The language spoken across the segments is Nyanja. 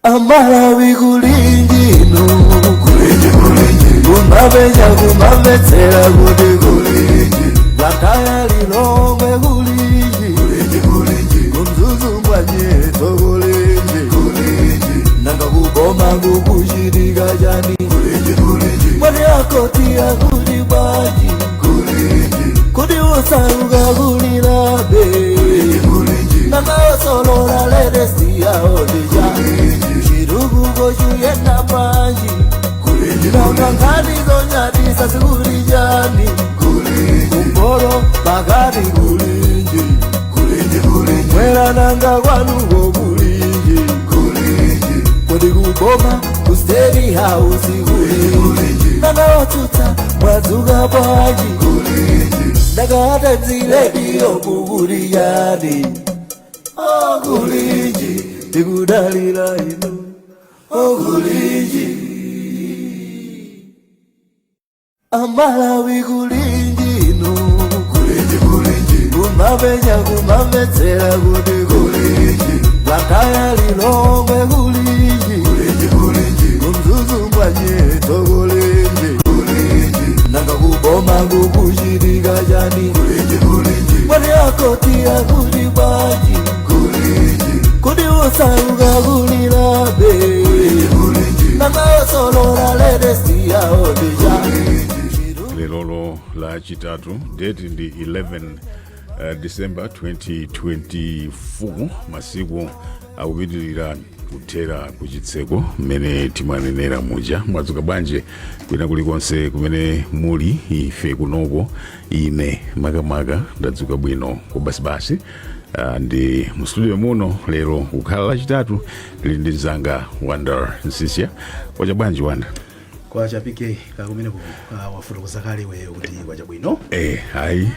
Amalawi kulinji inu? Kulinji, kulinji? Kumapenya, kumamvetsera kuti kulinji? Blantyre, Lilongwe, kulinji? Kulinji, kulinji? KuMzuzu mwanyeto, kulinji, kulinji? Nanga kuboma kukuchitika chani? Kulinji, kulinji? Mwati akoti akuti bwanji? Kulinji? Kuti usauka kulilabe? Kulinji? Nanga osolola latest yawo ndija chitukuko chuyenda bwanji? Nanga nkhani zonyadisa zikuli chani? Kumporo, pakati, kulinji? Mwera, nanga kwanuko kulinji? Kodi kuboma, ku State House, kulinji? Nanga otsutsa mwadzuka bwanji? Nanga a Times Radio kukuli chani? Okulinji, tikudalira inu, okulinji. Amalawi kulinji inu? Kulinji, kulinji? Kumapenya, kumamvetsera kuti kulinji? Blantyre, Lilongwe, kulinji? Kulinji, kulinji? KuMzuzu mwanyeto, kulinji? Kulinji? Nanga kuboma kukuchitika chani? Kulinji, kulinji? Mwati akoti akuti bwanji? Kulinji? Kuti usauka kulilabe? Nanga osolola latest yawo ndija Lerolo la Chitatu, date ndi 11 December 2024. Masiku akupitirira kuthera kuchitseko mmene timanenera muja. Mwadzuka bwanji kwina kulikonse kumene muli? Ife kunoko, ine makamaka, ndadzuka bwino kubasibasi. Ndi mu studio muno lero kukhala Lachitatu, ndili ndi mzanga Wonder Msisia. Kwacha bwanji, Wanda? Kwacha, PK. Kakumeneko wafotokoza kale iweyo kuti kwacha bwino. Hayi,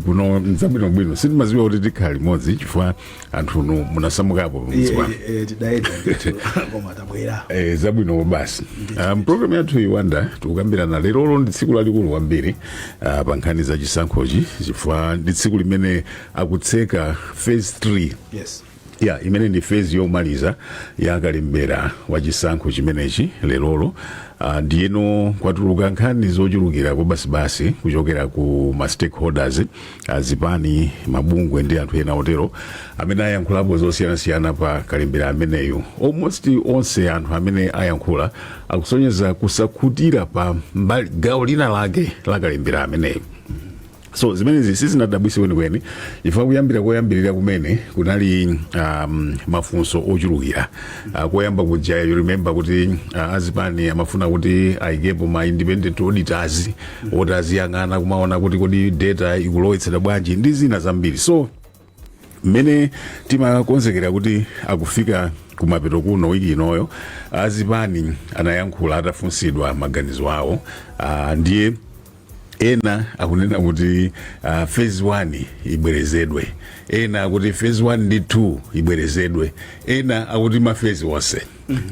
kuno nzabwinobwino. Sitimaziwa kuti tikhala limodzi chifukwa anthunu munasamukapo pamudzi pano. Tidayenda ndithu, koma tabwera. Zabwino basi. Program yathu iyi, Wanda, tikukambirana lerolo ndi tsiku lalikulu kwambiri pa nkhani za chisankhochi, chifukwa ndi tsiku limene akutseka phase 3 ya imene ndi phase yomaliza ya kalembera wa chisankho chimenechi lerolo. Ndiyeno kwatuluka nkhani zochulukira basi kuchokera ku ma stakeholders, azipani, mabungwe ndi anthu ena otero amene ayankhulapo zosiyanasiyana pa kalembera ameneyu. Almost onse anthu amene ayankhula akusonyeza kusakhutira pa mbali, gawo lina lake la kalembera ameneyu. So zimenezi sizinadabwise kwenikweni chifukwa kuyambira koyambirira kumene kunali mafunso ochulukira. Koyamba kuja, you remember kuti azipani amafuna kuti ayikepo ma independent auditors oti aziyang'ana, kumaona kuti kodi data ikulowetsedwa bwanji ndi zina zambiri. So mmene timakonzekera kuti akufika kumapeto kuno wiki inoyo, azipani anayankhula atafunsidwa maganizo awo. Ndiye ena akunena kuti phase 1 ibwerezedwe, ena akuti phase 1 ndi 2 ibwerezedwe, ena akuti ma phase onse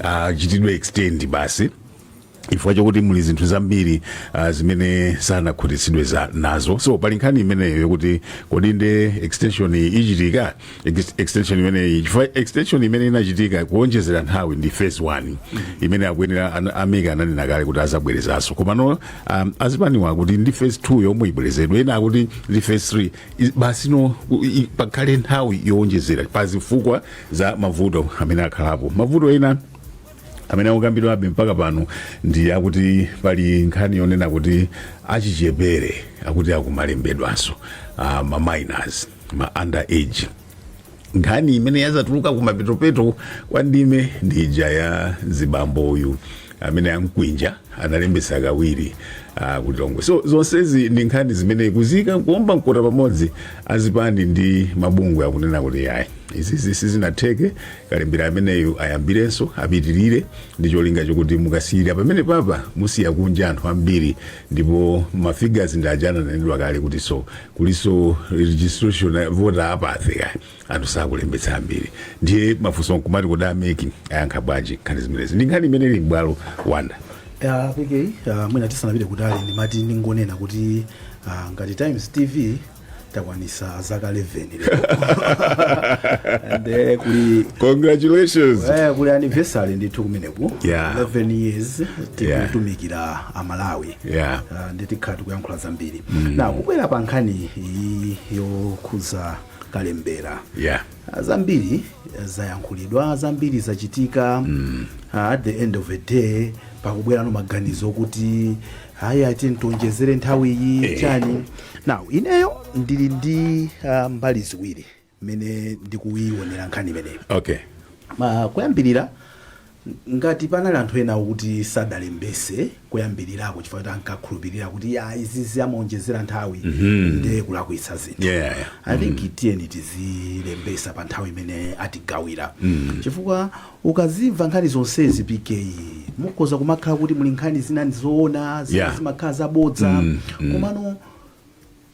achitidwe extend basi, chifukwa chokuti muli zinthu zambiri zimene sanakhutitsidwe nazo. So pali nkhani imeneyo yokuti kodi nde extension ichitika, extension imeneyi, chifukwa extension imene inachitika kuonjezera nthawi ndi phase 1 imene akuyenera a MEC ananena kale kuti azabwerezanso. Komano azipaniwa akuti ndi phase 2 yomwe ibwerezedwe, ena akuti ndi phase 3 basi, no pakhale nthawi yowonjezera pa zifukwa za mavuto amene akhalapo. Mavuto ena amene akukambidwabe mpaka pano ndi akuti pali nkhani yonena kuti achichepere akuti akumalembedwanso, ma minors, ma under age. Nkhani imene yazatuluka kumapetopeto kwa ndime ndi ija ya zibambo uyu amene amkwinja analembesa kawiri kuLilongwe. So zonsezi ndi nkhani zimene kuzika kuomba mkota pamodzi, azipani ndi mabungwe akunena kuti ayi, izizi sizinatheke, kalembera ameneyu ayambirenso, apitirire, ndi cholinga chokuti mukasiyira pamene papa musiya kunja anthu ambiri. Ndipo ma figures ndi aja ananenedwa kale kuti so kuliso registration, voter apathy kaya anthu sakulembetsa ambiri. Ndiye mafunso nkumati kodi a MEC ayankha bwanji nkhani zimenezi? Ndi nkhani imene ili m'bwalo, Wanda. PK, mwina tisanapite kutali, ndimati ndingonena kuti ngati Times TV Takwanisa zaka 11 lero and kuli Congratulations. Kuli anniversary ndithu kumeneku. 11 years tikutumikira Amalawi. Nditikhala tikuyankhula zambiri. Na kubwera pa nkhani iyi yokhuza kalembera, zambiri zayankhulidwa, zambiri zachitika. At the end of the day pakubwerano maganizo kuti hayi, ati tionjezere nthawi iyi, chani. Now ineyo ndili ndi mbali ziwiri mmene ndikuyionera nkhani imeneyi. Ma kuyambirira, ngati panali anthu ena kuti sadalembese kuyambirirako chifukwa kuti ankakhulupirira kuti ya, izizi amaonjezera nthawi, ndiye kulakwitsa zinthu. I think tiyeni tizilembesa pa nthawi imene atigawira, chifukwa ukazimva nkhani zonsezi, PK, mukhoza kumakhala kuti muli nkhani zina ndizoona, zina zimakhala zabodza. Komano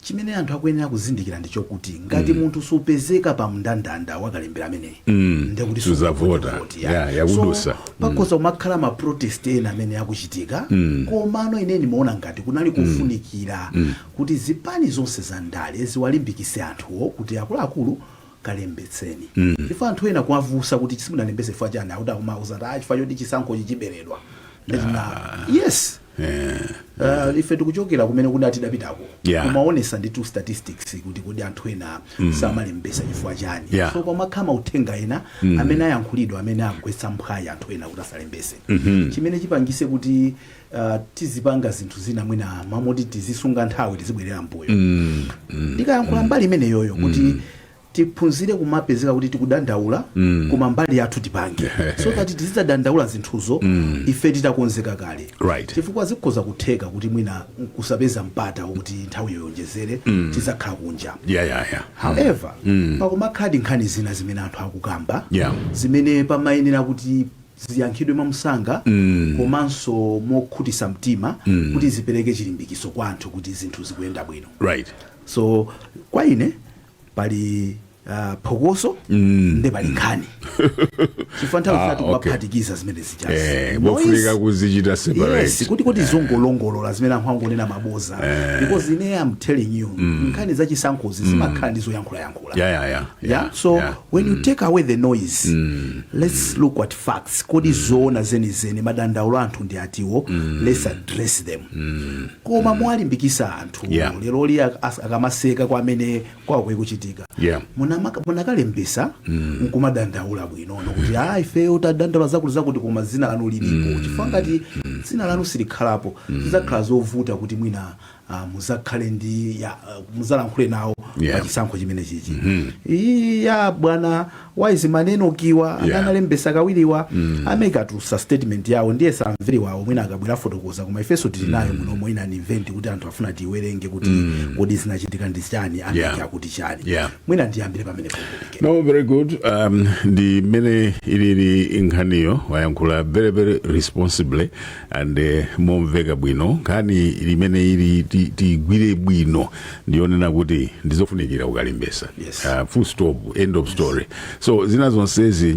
chimene anthu akuyenera kuzindikira ndi chokuti ngati munthu supezeka pa mndandanda wakalembera ameneyi, ndekuti Suzavota. suzavota. Yeah, yakudusa. So pakhoza kumakhala ma protest ena amene akuchitika, komano ine ndimaona ngati kunali kufunikira kuti zipani zonse za ndale ziwalimbikise anthuwo kuti akuluakulu, kalembetseni, chifukwa anthu ena kuwavusa kuti simunalembese chifukwa chani, akuti akumauza kuti, "Ah, chifukwa choti chisankho chichiberedwa." Ndati yes. Ife tikuchokera kumene kuti atidapitako, kumaonesa ndi statistics kuti kodi anthu ena samalembesa chifukwa chani. So pamakhala mauthenga ena amene ayankhulidwa amene agwetsa mphwayi anthu ena kuti asalembese, chimene chipangise kuti tizipanga zinthu zina mwina mamoti tizisunga nthawi, tizibwerera mbuyo. Ndikayankhula mbali imeneyoyo kuti tiphunzire kumapezeka kuti tikudandaula, koma mbali yathu tipange so that tizidzadandaula zinthuzo ife titakonzeka kale, chifukwa zikhoza kutheka kuti mwina kusapeza mpata wokuti nthawi yoyonjezere, tizakhala kunja. However, pakumakhala nkhani zina zimene anthu akukamba zimene pamayenera kuti ziyankhidwe mwamsanga komanso mokhutisa mtima kuti zipereke chilimbikiso kwa anthu kuti zinthu zikuyenda bwino. So kwa ine pali phokoso, nde pali nkhani, chifukwa nthawi zina tikumaphatikiza zimene zichazi. Bofunika kuzichita separate. Yes, kuti zongolongolola zimene anthu angonena maboza, because ine am telling you, nkhani zachisankhozi zimakhala ndi zoyankhulayankhula. Yeah, so when you take away the noise, let's look at facts. Kodi zoona zenizeni madandaulo anthu ndi atiwo? Let's address them, koma mwalimbikisa anthu. Lero li akamaseka kwa amene kwawo kuchitika, munakalembesa nkumadandaula bwinono kuti a, ifeyo tadandaula zakuti zakuti, koma dzina lanu lilipo, chifukwa ngati dzina lanu silikhalapo, zidzakhala zovuta kuti mwina muzakhale ndi ya, muzalankhule nawo pa chisankho chimene chichi. Iyi ya bwana Wise Manenokiwa amene analembesa kawiriwa, amekatusa statement yawo, ndiye samveriwawo, mwina akabwera fotokoza, koma ifenso tili nayo muno ina an event kuti anthu afuna tiwerenge kuti kodi zinachitika ndi chani, ameke akuti chani. Mwina ndiyambire pamene popolike. No, very good. Ndi mmene ilili nkhaniyo, wayankhula very very responsibly and momveka bwino. Nkhani limene ili tigwire bwino ndiyonena kuti ndizofunikira kukalembesa. Full stop, end of story. So zina zonsezi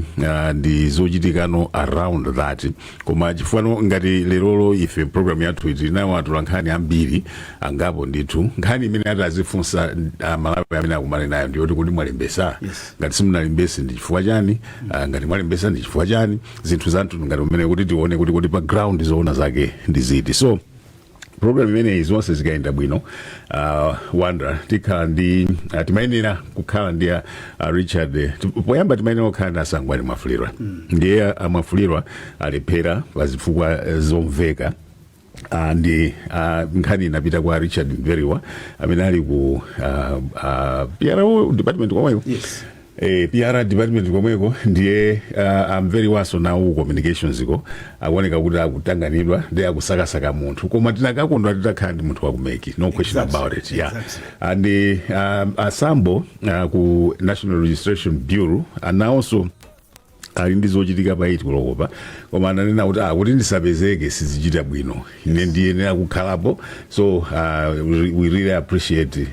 ndi zochitikano around that, koma chifukwa ngati lerolo ife program yathu tili nawo atola nkhani ambiri angapo ndithu, nkhani imene ati azifunsa Malawi amene akumane nayo ndiyoti kuti mwalembesa? Ngati simunalembese ndi chifukwa chani? Ngati mwalembesa ndi chifukwa chani? Zinthu za mtundu ngati umene, kuti tione kuti pa ground zoona zake ndi ziti. So program imeneyi zonse zikayenda bwino, Wanda, tikhala ndi timayenera kukhala ndi Richard, poyamba timayenera kukhala ndi Asangwani Mwafulirwa. Ndiye Mwafulirwa alephera pa zifukwa zomveka. Ndi nkhani inapita kwa Richard Mveriwa amene ali ku PRO department komweko. Yes. PR department komweko. Ndiye amveriwaso nawo ku communications ko akuoneka kuti akutanganidwa ndi akusakasaka munthu, koma tinakakondwa titakhala ndi munthu waku MEC, no question about it, yeah. And asambo ku National Registration Bureau anawonso ali ndi zochitika pa 8 kulokopa, koma ananena kuti kuti ndisapezeke sizichita bwino, ine ndiyenera kukhalapo. So we really appreciate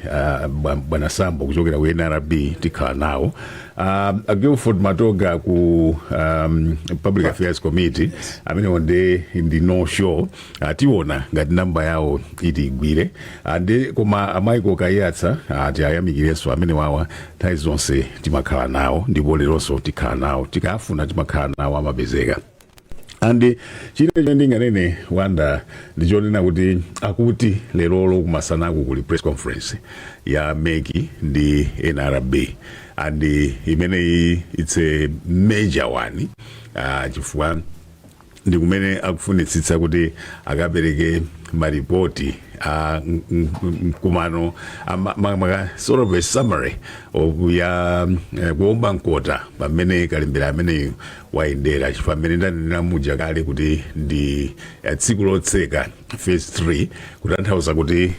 bwana Sambo kuchokera ku NRB, tikhala nawo. A Guilford Matoga ku Public Affairs Committee, amenewo ndi no show. Tiona ngati namba yawo iti igwire. Ndi koma a Michael Kaiyatsa, tiyayamikirenso amene wawa. Nthawi zonse timakhala nawo, ndipo leronso tikhala nawo. Tikafuna timakhala nawo, amapezeka. And china chimene ndinganene, Wanda, ndichonena kuti akuti lerolo kumasanaku kuli press conference ya MEC ndi NRB, and imeneyi it's a major one, chifukwa ndi kumene akufunitsitsa kuti akapereke maripoti a mkumano sort of a summary of ya kuomba mkota pamene kalembera ameneyu wayendera, chifukwa amene ndanenera muja kale kuti ndi tsiku lotseka phase 3, kutanthauza kuti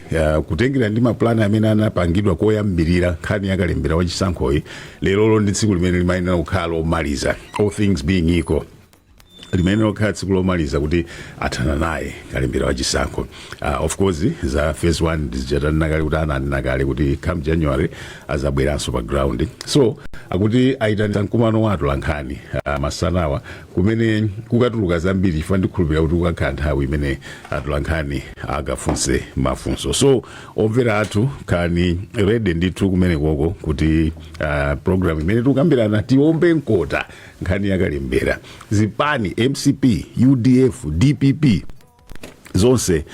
kutengera ndi maplani amene anapangidwa koyambirira nkhani ya kalembera wachisankhoyi, lerolo ndi tsiku limene limayenera kukhala lomaliza, all things being equal, limene lokhala tsiku lomaliza kuti athana naye kalembera wachisankho. Of course, za phase 1 ndizichatanena kale kuti ananena kale kuti come January azabweranso pa ground. So akuti ayitanitsa mkumano wa atolankhani masanawa, kumene kukatuluka zambiri, chifukwa ndikhulupirira kuti kukakhala nthawi imene atolankhani akafunse mafunso. So omvera athu, khalani ready ndithu kumene koko kuti program imene tikukambirana, tiombe mkota nkhani yakalembera. Zipani MCP, UDF, DPP, zonse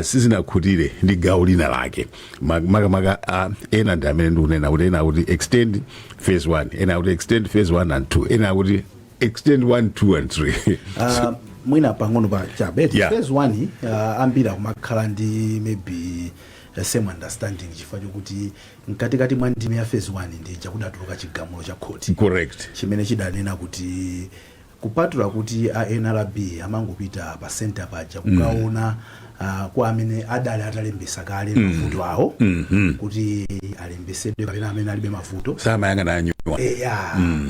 sizinakhutire ndi gawo lina lake. Makamaka ena ndi amene ndikunena kuti ena akuti extend phase 1, ena akuti extend phase 1 and 2, ena akuti extend 1, 2 and 3. Mwina pang'ono pa chabe. Phase 1, ambiri akumakhala ndi maybe same understanding, chifukwa chokuti mkatikati mwa ndime ya phase 1 ndi chakudatuluka chigamulo cha khoti chimene chidanena kuti kupatula kuti a NRB amangopita pa center paja kukaona kwa amene adali atalembesa kale mavuto awo kuti alembesedwe kapena amene alibe mavuto. Samayang'ana anyuwa. Eya,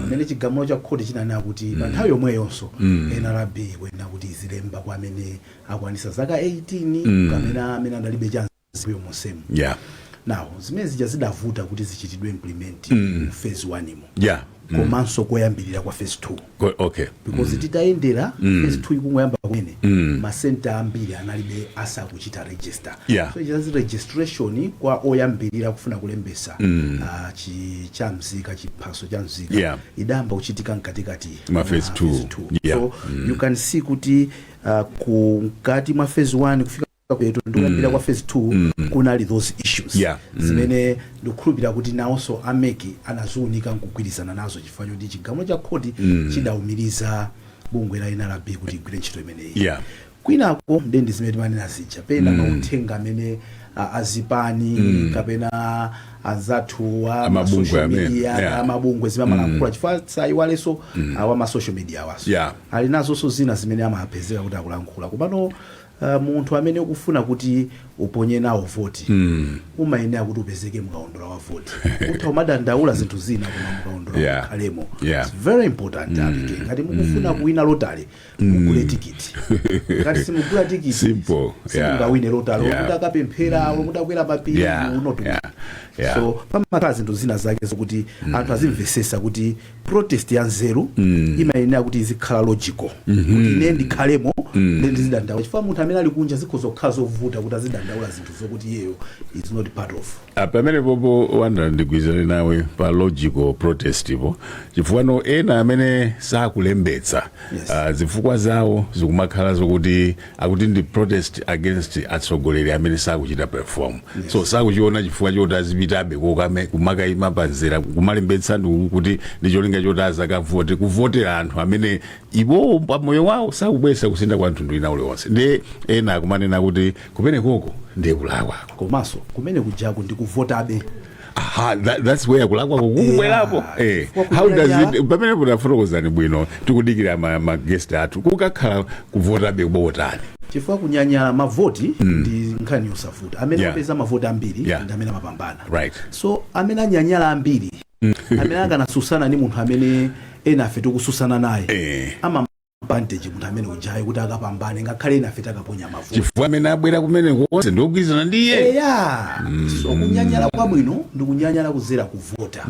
pamene chigamulo cha khoti chinanena kuti pa nthawi yomweyonso NRB kuyenera kuti izilemba kwa amene akwanisa zaka 18 kapena amene adalibe chanziyo monsemo. Now zimene zija zidavuta kuti zichitidwe implement mu phase 1 imo komanso koyambirira kwa phase 2, because titayendera phase 2 ikungoyamba kumene, masenta ambiri analibe asakuchita register. So ichazi registration kwa oyambirira kufuna kulembesa chi cha mzika, chiphaso cha mzika, idayamba kuchitika mkatikati mwa phase mwa two. Phase 2. So you can see kuti ku mkati mwa phase 1 kufika kupeto ndikuyambira kwa phase 2 kunali those issues zimene ndikukhulupirira kuti nawonso a MEC anaziunika nkugwirizana nazo, chifukwa choti chigamulo cha khoti chidawumiriza bungwe la NRB kuti igwire ntchito imeneyi. Kwinako ndi zimene timanena zija pena mauthenga amene azipani kapena anzathu a Amabungwe social amene, media, amabungwe zimene amalankhula, chifukwa sayiwalenso awa ma social media awaso ali nazonso zina zimene amapezeka kuti akulankhula. Komano munthu amene ukufuna kuti uponye nawo voti umayenera kuti upezeke mukaundula wa voti. Utha umadandaula zinthu zina, koma mukaundula mukhalemo. It's very important. Alike ngati mukufuna kuwina lotale, mugule tikiti. Ngati simugula tikiti, Simple, simungawine lotale. Kuti akapemphera, kuti akwera mapiri, you not So pamakhala zinthu zina zake zokuti anthu azimvesesa kuti protest ya nzeru imayenera kuti izikhala logical, kuti ine ndikhalemo ndi ndizidandaula, chifukwa munthu amene ali kunja zikhoza kukhala zovuta kuti azidandaula zinthu zokuti iyeyo is not part of. Pamene popo, Wanda, ndigwirizane nawe pa logical protest ipo, chifukwa no ena amene sakulembetsa, zifukwa zawo zikumakhala zokuti akuti ndi protest against atsogoleri amene sakuchita perform. So sakuchiona chifukwa choti azipitabe kokame kumakayima panzera kumalembetsa ndi kuti ndi cholinga choti azakavote, kuvotera anthu amene iwowo pamoyo wawo sakubwesa kusintha kwa mtundu ina uliwonse. Ndi ena akumanena kuti kumene koko ndiye kulakwako. Komanso kumene kujaku ndikuvotabe. Aha, that's where kulakwa kukubwerapo. Chifukwa How does kunyanya- it, pamene kunafotokozani bwino, tikudikira ma guest athu, kukakhala kuvotabe kubotani? Chifukwa kunyanyala mavoti ndi nkhani yosavuta. Amene apeza mavoti ambiri ndi amene amapambana. So amene anyanyala ambiri, amene akanasusana ndi munthu amene ena afe tikususana naye, advantage munthu amene ujayo kuti akapambane, ngakhale inafe takaponya mavoti. Chifukwa amene abwera kumene konse ndikugwirizana ndi iye. Eya, so kunyanyala kwabwino ndi kunyanyala kuzera kuvota,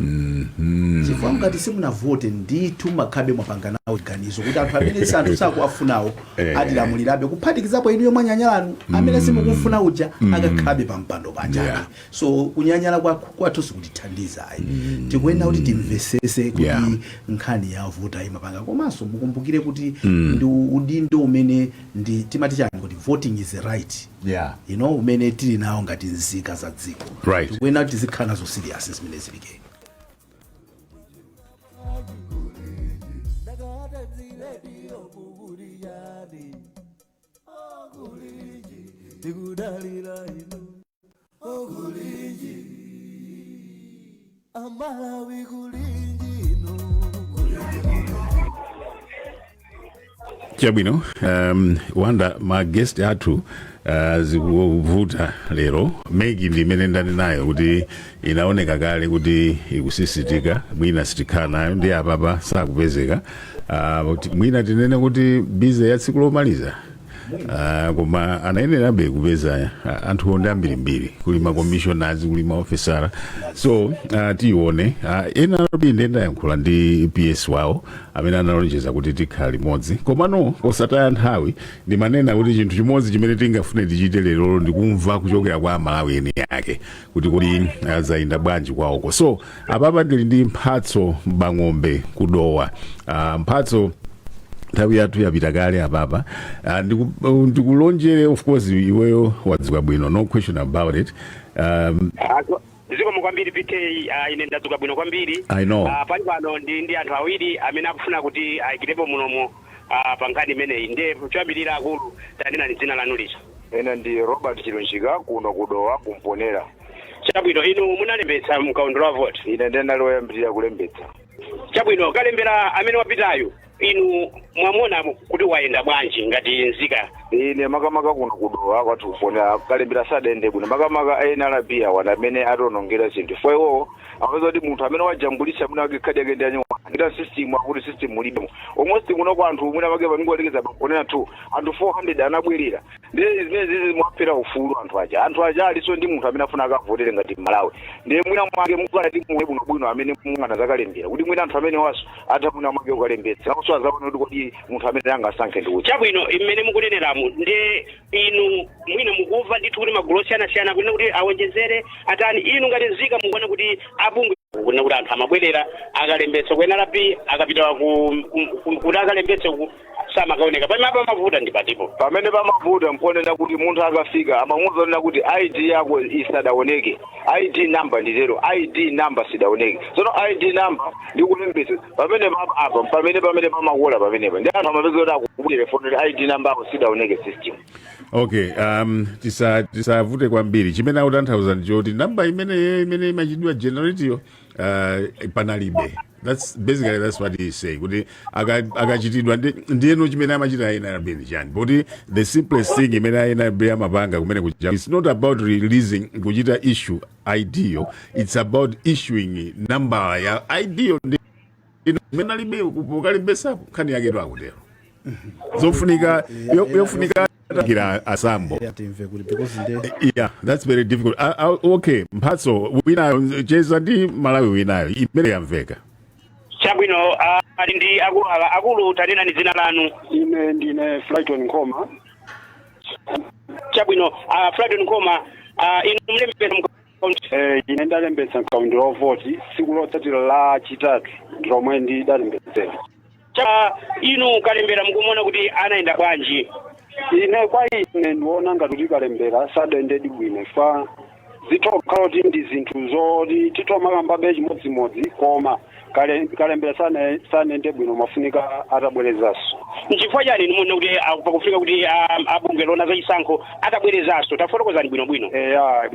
chifukwa mukati simunavote, ndithu makhabe mwapanga nawo chiganizo kuti anthu amene si anthu sakuwafunawo atilamulirabe, kuphatikizapo inuyo mwanyanyalanu amene simukufuna uja akakhalabe pa mpando pajabe. So kunyanyala kwathu sikutithandiza ayi. Tikuyenera kuti timvesese kuti nkhani ya vota imapanga. Komanso mukumbukire kuti ndi udindo umene ndi timati chani, kuti voting is a right umene tili nawo ngati nzika za dziko. Tikuyenera kuti tizikhala nazo serious zimene zilike. Tikudalira inu, okulinji Amalawi, kulinji inu. Chabwino, Wanda, ma guest athu zikuvuta lero. MEC ndi imene ndani nayo kuti inaoneka kale kuti ikusisitika, mwina sitikhala nayo ndi apapa sakupezeka. Mwina tinene kuti busy ya tsiku lomaliza, koma anayenerabe kupeza anthu ndi ambirimbiri, kuli ma commissioners, kuli ma officer. So tione. NRB ndiye ndayankhula ndi PS wawo amene analonjeza kuti tikhala limodzi. Komano posataya nthawi, ndimanena kuti chinthu chimodzi chimene tingafune tichite lero ndikumva kuchokera kwa Amalawi eni ake kuti kodi azayenda bwanji kwawoko. So apapa ndili ndi Mphatso Bang'ombe kudowa. Mphatso, nthawi yathu yapita kale apapa. Ndikulonjere. Of course iweyo wadzuka bwino, no question about it. Zikomo kwambiri, PK. Ine ndadzuka bwino kwambiri. I know. Pali pano ndi anthu awiri amene akufuna kuti ayikirepo mulomo pa nkhani imeneyi. Ndiye choyambirira, akulu, tanenani dzina lanu lija. Ine ndi Robert Chilunjika, kuno kudowa kumponera. Chabwino, inu munalembetsa mkaundula wa vote? Ine ndinali woyambirira kulembetsa. Chabwino, kalembera amene wapitayo inu mwamona kuti wayenda bwanji ngati nzika? Ine makamaka kuno kudowa kwathu kumponera, kalembera sadayende bwino, makamaka NRB awana amene ationongera zinthu. Fo iwowo amapeza kuti munthu amene wajambulisa mwina wake khadi yake ndi anyuwa ita system, akuti system mulibemo. Almost kuno kwa anthu mwina wake paningolekeza pamponera 2, anthu 400 anabwerera. Ndiye zimene zizi mwaphera ufulu anthu aja. Anthu aja aliso ndi munthu amene afuna akavotere ngati Malawi. Ndiye mwina mwake mukanati muone bwinobwino amene mungana zakalembera, kuti mwina anthu amene waso atha mwina mwake kukalembetsa nakonso azaone kuti kodi munthu amene angasankhe ndi kuti. Chabwino, mmene mukuneneramu, ndiye inu mwina mukumva ndithu kuti magulu osiyanasiyana kunena kuti awonjezere atani. Inu ngati nzika mukuona kuti abungwe kunena kuti anthu amabwerera akalembetsa ku NRB, akapita kuti akalembetse ku samakaoneka, pamene pamavuta ndi patipo? Pamene pamavuta mponena kuti munthu akafika amamuwuza onena kuti ID yako isadaoneke, ID number, nditero ID number sidaoneke. Tsono ID number ndi kulembetsa pamene apa pamene pamakola pamenepa, ndi anthu amapeza kuti akubwere foni kuti ID number ako sidaoneke system. Okay, tisavute kwambiri. Chimene akutanthauza ndichoti namba imene imachitidwa generate yo panalibe. That's basically, that's what he is saying, kuti akachitidwa ndiyeno chimene amachita NRB ndi chani? Poti the simplest thing imene NRB amapanga kumene kuja, it's not about releasing, kuchita issue ID yo, it's about issuing number ya ID yo ndi imene alibe pokalembesapo. Nkhani yake to akutero zofunika yofunika kira asambo. Timve kuti because nde Yeah, that's very difficult. Okay, Mphatso, winayo cheza ndi Malawi winayo imene yamveka. Chabwino, ali ndi akulu awa. Akulu, tanenani dzina lanu. Ine ndine Flyton Nkoma. Chabwino, Flyton Nkoma, inu mlembetsa Ine ndalembetsa mkaundula wa voti tsiku lotsatira la chitatu lomwe ndidalembetsera. Cha inu kalembera mukumona kuti anayenda bwanji? Ine kwa ine ndiona ngati kuti kalembera sadayendedi bwino. Fa zitokhala kuti ndi zinthu zoti titomakambabe chimodzimodzi, koma kalembera sanayende bwino, mafunika atabwerezanso. Nchifukwa chani inu muona kuti pakufunika kuti abungwe lona zachisankho atabwerezanso? Tafotokozani bwinobwino. Eya,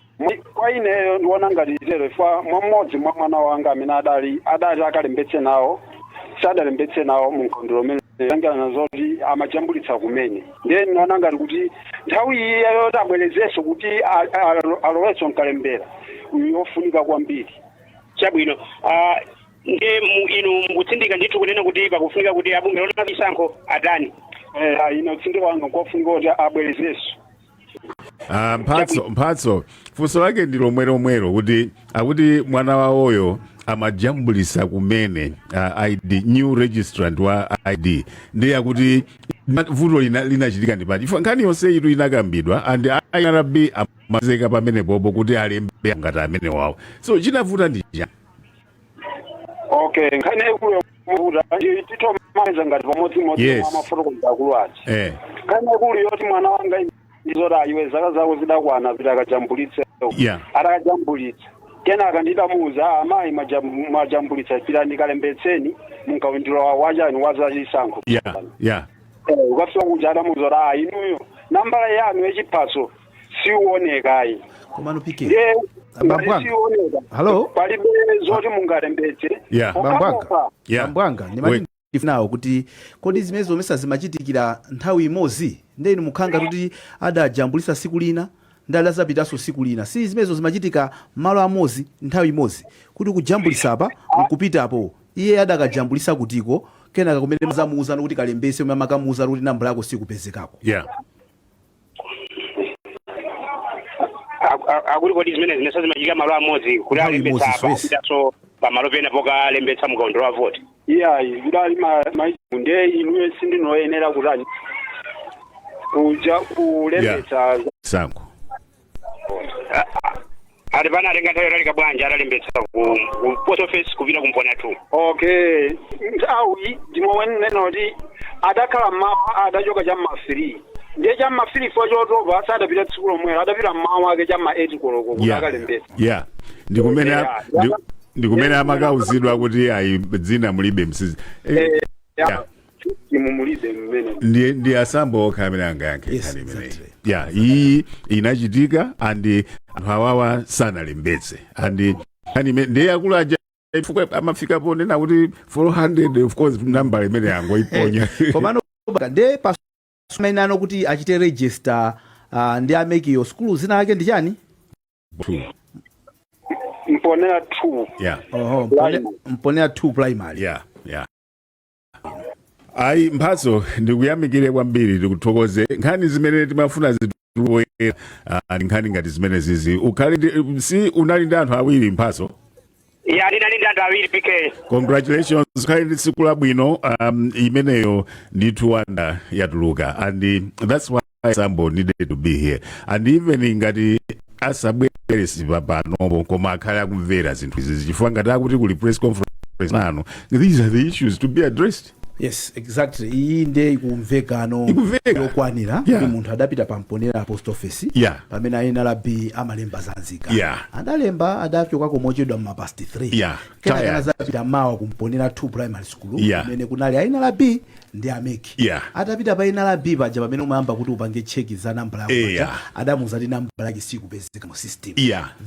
kwa ineyo ndiona ngati tero fa mwamodzi mwa mwana wanga amene adali akalembetse nawo sadalembetse nawo mu mkaundula umene angana zoti amajambulitsa kumene. Ndiye ndinaona ngati kuti nthawi iyeyo yoti abwerezenso kuti alowenso mkalembera yofunika kwambiri. Chabwino. Ndiye inu mukutsindika ndithu kunena kuti pakufunika kuti abungwe loona chisankho atani? Ine kutsindika wanga nkofunika kuti abwerezenso. Ah, Mphatso, funso lake ndi lomwe lomwelo, kuti akuti mwana wawoyo amajambulisa kumene ID, new registrant wa ID, ndiye akuti vuto linachitika ndi pati? Chifukwa nkhani yonse itu inakambidwa and NRB amazeka pamenepopo kuti alembe ngati amene wawo, so chinavuta ndi chani? Okay, nkhani yaikulu yovuta titomanza ngati pamodzimodzi amafotokoza akulu aja. Nkhani yaikulu yoti mwana wanga ndizoti ayiwe zaka zako zidakwana, pita akajambulitse. Atakajambulitsa, kenaka nditamuuza, "Amayi, mwajambulitsa, pitani ndikalembetseni munkawindiro wachani wazachisankho." Ukafika kuja adamuuza kuti, "Ah, inuyo nambala yanu yachiphaso siuonekayi." Komano PK Ndiye Bambo ngati anga. siuoneka, Hello? palibe zoti mungalembetse. Bambo anga. Okhaokha. Bambo anga, ndimati ndinawo kuti kodi zimene zomesa zimachitikira nthawi imodzi? Ndiye inu mukhanga kuti adajambulisa siku lina ndi adazapitanso siku lina, si zimenezo zimachitika malo amodzi nthawi imodzi, kuti kujambulisa apa nkupitapo? Iye adakajambulisa kutiko kenaka kumene mazamuuzana kuti kalembese, umene amakamuuzana kuti nambala yako sikupezekako? Akuti kodi zimene zimene zimachitika malo amodzi kuti Nthawi alembetsa imodzi, apa, yes. kupitanso pamalo pena pokalembetsa mukaundula wa voti? Iyayi, zidali ndiye inuyo sindinoyenera kutani kuja kulembetsa. Sankho. Ati pana atenga nthawi yotalika bwanji atalembetsa ku post office kupita ku Mponela 2? Okay, nthawi ndimwenena kuti adakhala mmawa, adachoka cham'ma 3, ndiye cham'ma 3 fo chotopa sadapita tsiku lomwelo, adapita mmawa ake cham'ma 8 koloko kuti akalembetsa. Yeah, ndikumene ndikumene amakauzidwa kuti ayi, dzina mulibe msizi. Imumulibe mmene. Ndi asambo okha amene angayankhe nkhani imeneyi. Yeah, iyi inachitika and anthu awawa sanalembetse and nkhani ndiye akulu aja chifukwa amafika ponena kuti 400, of course nambala imene yangoiponya. Komano nde pasumainano kuti achite register ndi a MEC yo, sukulu zina lake ndi chani? Two. Mponela 2. Oho, Primary. Mponela 2 Primary. Yeah, ayi Mphatso, ndikuyamikire kwambiri, tikuthokoze. Nkhani zimene timafuna zituwera ndi nkhani ngati zimene zizi. Ukhale si unali ndi anthu awiri, Mphatso? Ya, ndinali ndi anthu awiri, PK. Congratulations, ukhale ndi tsiku labwino. Imeneyo ndithu wanda yatuluka and that's why Sambo needed to be here, and even ngati asabwere panopo, koma akhale akumvera zinthu izizi, chifukwa ngati akuti kuli press conference nanu, these are the issues to be addressed. Yes, exactly, iyi ndiye ikumvekano. Ikumveka. Yokwanira kuti munthu adapita pa Mponela post office pamene a NRB amalemba zanzika, adalemba, adachokako mochedwa mma past 3, kenaka Tired. anazapita mawa ku Mponela 2 Primary School kumene kunali a NRB ndi a MEC. Atapita pa NRB paja, pamene umayamba kuti upange check za nambala yako paja, adamuza kuti nambala yake sikupezeka mu system.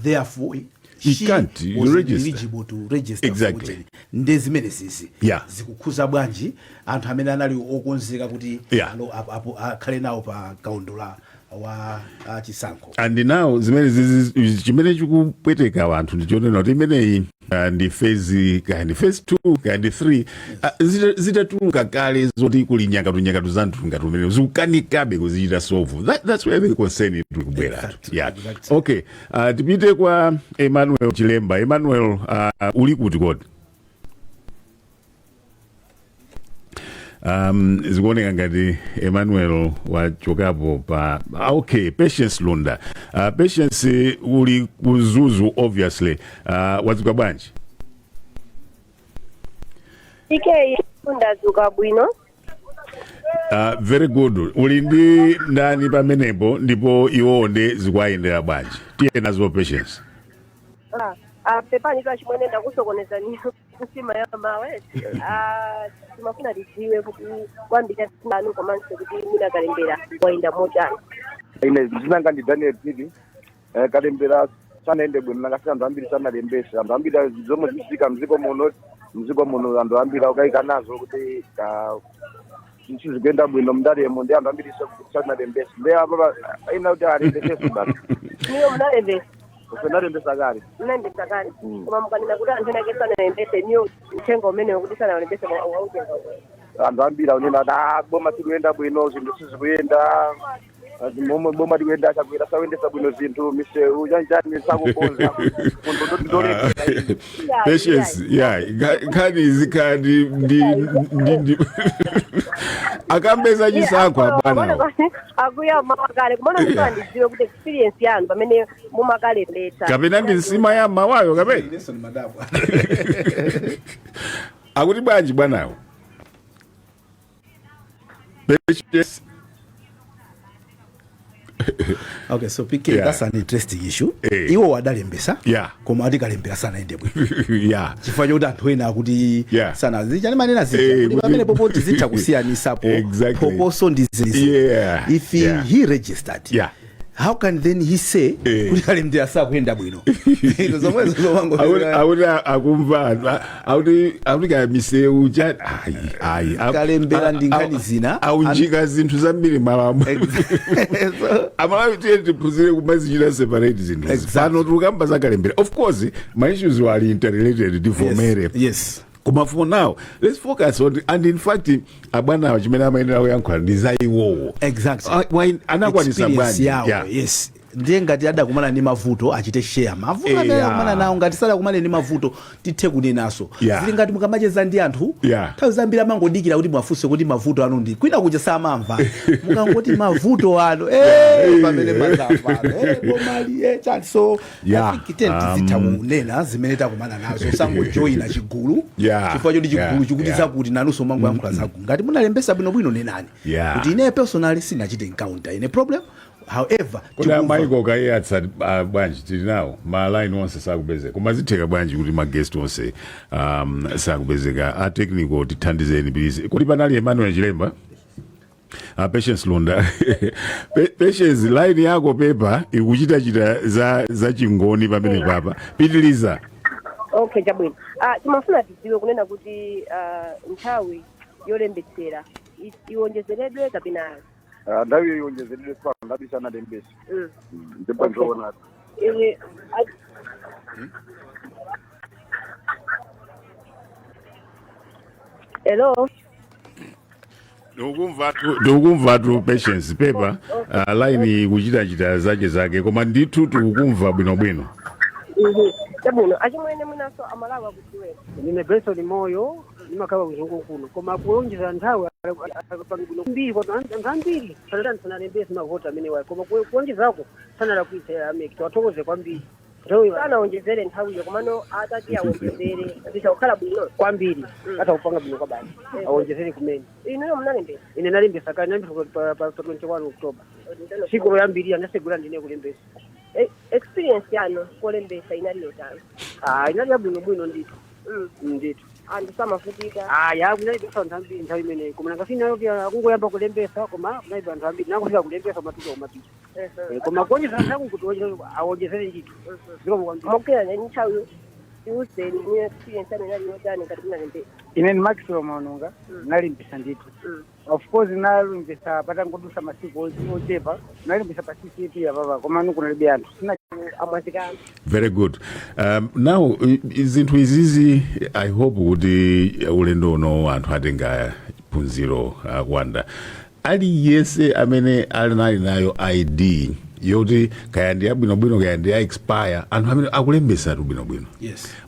Therefore He she can't was register. eligible to register for voting. Ndi zimene zizi zikukhuza bwanji anthu amene anali okonzeka kuti akhale nawo pa kaundula wa chisankho? And now zimene zizi, chimene chikupweteka anthu ndichonena kuti imeneyi ndi phase, kaya ndi phase 2, kaya ndi 3, zitatuluka kale zoti kuli nyakatu za anthu ngati umene zikukanikabe kuzichita solve. That's where the concern iri kubwera. Okay, tipite kwa Emmanuel Chilemba. Emmanuel, uli kuti kodi? Zikuoneka ngati Emmanuel wachokapo pa okay, Patience Lunda. Patience, uli ku Mzuzu obviously. Wadzuka bwanji? PK, ndadzuka bwino. Very good. Uli ndi ndani pamenepo, ndipo iwowo ndi zikuwayendera bwanji? Tiye nazo, Patience. Pepani chimwene, ndakusokonezani nsima ya mawe. Timafuna tidziwe kuti kwambira anu komanso kuti mwina kalembera wayenda motani? Ine dzinanga ndi Daniel Pili. Kalembera sanaende bwino, nakasi anthu ambiri sanalembese. Anthu ambiri zomwe zichitika mdziko muno, anthu ambiri akukayika nazo kuti sizikuyenda bwino mndalemo, ndi anthu ambiri sanalembese, ndi apa aina kuti alembeseso basi. Niyo munalembesa? Ife nalembesa kale. Mnalembesa kale. Koma mukanena kuti anthu ena ake sanalembese, niyo uthenga umenewo kuti sanalembese wautenga umenewo? Anthu ambiri akunena kuti, "Ah, boma sikuyenda bwino, zinthu sizikuyenda. Ah, momwe boma likuyenda, Chakwera sakuyendesa bwino zinthu, misewu chanchani sakukonza." Munthu ndolembesa. Patience, yeah, nkhani izikhala ndi akambeza chisankho abwanawo. Akuya makale kumana ndifuna ndidziwe kuti experience yanu pamene mumakalembetsa. Kapena ndi nsima ya mawayo kapena Nelson Madabwa. Akuti bwanji bwanawo? Patience. Okay, so PK, that's an interesting issue. Iwo adalembesa, koma ati kalembera sanayende bwino chifukwa chokuti anthu ena akuti sana zichani manena zija kuti pamene popo tizitha kusiyanisapo phokoso ndi zizi. If he, he registered, how can then he say kuti kalembera sakuyenda bwino? Ino zomwezo zomango. Akuti akumva anthu, akuti kaya misewu cha, ayi, ayi. Kalembera ndi nkhani zina. Aunjika zinthu zambiri malamu. Amalawi, tiye tiphunzire kumazichita separate zinthu. Pano tikukamba za kalembera. Of course ma issues ali interrelated, tivomere. Koma for now let's focus on, and in fact abwanawo chimene amayenera kuyankhula ndi za iwowo. Ah, anakwanisa Experience bwanji? yawo. Yes, ndiye ngati adakumana ndi mavuto, achite share mavuto amene adakumana nawo. Ngati sadakumane ndi mavuto, tithe kunenaso. Zili ngati mukamacheza ndi anthu, nthawi zambiri amangodikira kuti mwafunse kuti mavuto anu ndi kwina kuja samamva. Mukangoti mavuto anu, pamene mazamva, bomali, chani. So I think ten tizitha kunena zimene takumana nazo, sangojoyina chigulu chifukwa choti chigulu chikuti zakuti, nanunso mangoyankhula zaku. Ngati munalembesa bwinobwino, nenani kuti ine personally sinachite encounter any problem, however Kodi tikumva- Michael kayatsa bwanji? Tili nawo ma line onse sakupezeka, koma zitheka bwanji kuti ma guest onse sakupezeka? A technical, tithandizeni please. Kuti panali Emmanuel Chilemba, Patience Lunda. Patience, line yako pepa ikuchitachita za chingoni pamene papa. Pitiliza. Okay, chabwino. Timafuna tidziwe kunena kuti nthawi yolembetsera iwonjezeredwe kapena ayi? Ah, nthawi iyo iwonjezeredwe, pano ndabi sanalembese. Ndipo nzoona. Hello? Tikukumvatu Patience. Pepa, line ikuchitachita zake zake, koma ndithu tikukumva bwinobwino. Chabwino, achimwene, mwinaso Amalawi akudziweni. Ndine Benson Moyo, ndimakhala kuzungu kuno, koma kuonjeza nthawi bwino mbiri kwa anthu ambiri sanalembese mavoti amene wayi, koma kuonjezako sanalakwitse a MEC, tiwathokoze kwambiri nthawi. Sanawonjezere nthawiyo, komano atati awonjezere zikakhala bwino. Kwambiri, atha kupanga bwino kwa basi, awonjezere kumene. Inuyo munalembesa? Ine nalembesa kale, nalembesa pa 21 October, tsiku loyambirira ndasegula ndine kulembesa. Experience yanu kolembesa inali yotani? Ah, inali yabwinobwino ndithu. Ndithu. Anthu samavutika? Aya, kunalibe anthu ambiri nthawi imeneyi, koma nangasinayo akungoyamba kulembesa, koma kunalibe anthu ambiri, nangofika kulembesa kumapita kumapita. Koma kuonjeza nthawi kuti awonjezere ndithu, zikomo kwambiri. Mokera nthawi, tiuzeni niyo experience yanu inali yotani ngati munalembesa. Ine ni Maxwell Maononga, nalimbisa ndithu. Of course nalimbisa patangodusa masiku ochepa, nalimbisa pa CCP apapa, koma nukunalibe anthu sina. Amwazikana. Very good. Now zinthu izizi, I hope kuti ulendo uno anthu atenga phunziro. Kwanda aliyense amene ali nayo ID yoti kaya ndi yabwinobwino, kaya ndi ya expire, anthu amene akulembesatu bwinobwino.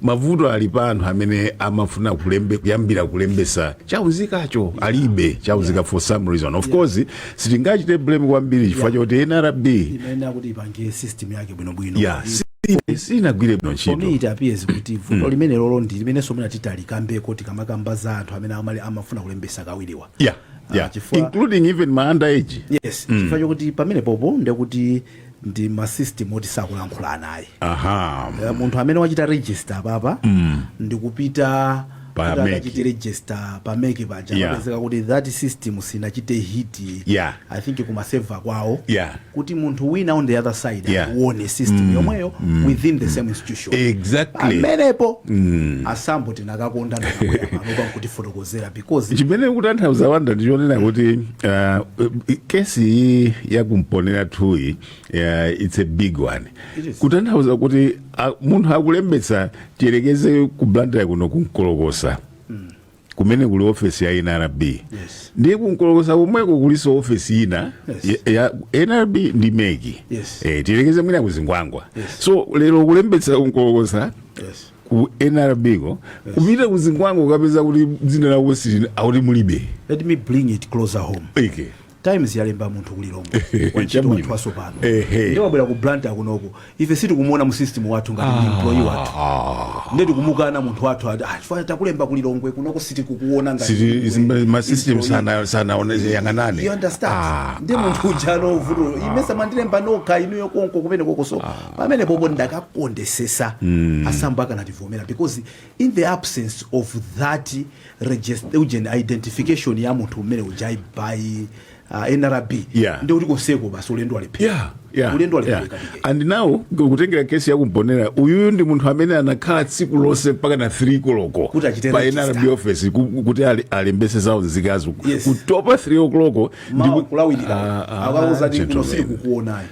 Mavuto ali pa anthu amene amafuna kuyambira kulembesa chaunzikacho alibe chaunzika for some reason. Of course sitingachite blame kwambiri chifukwa choti NRB imayenera kuti ipange system yake bwinobwino. Yeah, sinagwire bwino For me ntchito. it appears kuti vuto limene lolo ndi limenenso mwina titalikambeko tikamakamba za anthu amene amafuna kulembesa kawiriwa. Including even ma underage. Yes, chifukwa chokuti pamene popo ndekuti ndi ma system oti sakulankhula naye. Munthu amene wachita register papa ndikupita Pa Pa Kuti MEC. akachite register pa MEC paja, apezeka kuti that system sinachite hit, I think, kuma server kwawo, kuti munthu wina on the other side akuone system yomweyo within the same institution. Pamenepo asambo tinakakonda ndakabwera panopa nkutifotokozera because Chimene kutanthauza, Wanda, ndichonena kuti kesi iyi yakumponera 2, it's a big one. It is. Kutanthauza kuti munthu akulembetsa, tiyelekeze ku Blantyre kuno, kunkolokosa kumene kuli ofesi ya NRB. Ndiye kunkolokosa komweko kuliso ofesi ina ya NRB ndi MEC. Tiyelekeze mwina kuzingwangwa. So lero kulembetsa kunkolokosa ku NRB ko, kupita kuzingwangwa ukapeza kuti dzina lako sili, akuti mulibe. Let me bring it closer home. Ike. Times yalemba munthu kulilongwe wantchito Chabwino. wathu asopano. Ehe. Ndiye wabwera ku Blantyre kunoko, ife sitikumuona mu system wathu ngati ndi employee wathu. Ndiye tikumukana munthu wathu ati, "Ah, chifukwa takulemba kulilongwe, kunoko sitikukuona ngati Siti ma system employee." sana yang'anane. You understand? Ah. Ndi munthu uja no vuto imesa mandilemba nokha inuyo konko kumene koko. So pamene popo ndakakondesesa asambo akanativomera, because in the absence of that ujeni identification ya munthu umene uja by NRB, ndi kuti konseko basi ulendo walephera. Ulendo walephera. And now kutengera kesi yakumponera, uyuyu ndi munthu amene anakhala tsiku lonse mpaka na 3 koloko Kuti achite pa register. NRB office kuti alembese zawo nzikazo. Yes. Kutopa 3 o'clock. Mawa kulawirira akauza ti kuno Gentlemen. sitikukuonayo.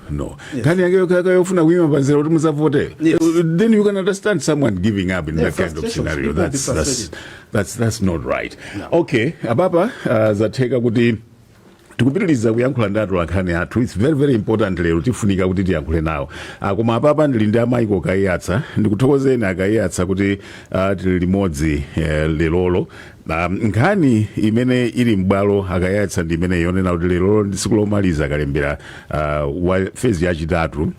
No, nkhani yake yokha yofuna kuyima panzira kuti musavote. Then you can understand someone giving up in Yeah, that kind of frustrations. scenario. People will be That's frustrated. that's not right. Okay, apapa zatheka kuti tikupitiriza kuyankhula ndi atolankhani athu. It's very, very important. Lero tifunika kuti tiyankhule nawo. Koma apapa ndili ndi amayiko Kaiyatsa. Ndikuthokozeni Akaiyatsa kuti tili limodzi lerolo. Nkhani imene ili m'bwalo, Akayatsa, ndi imene yonena kuti lerolo ndi tsiku lomaliza kalembera wa phase yachitatu.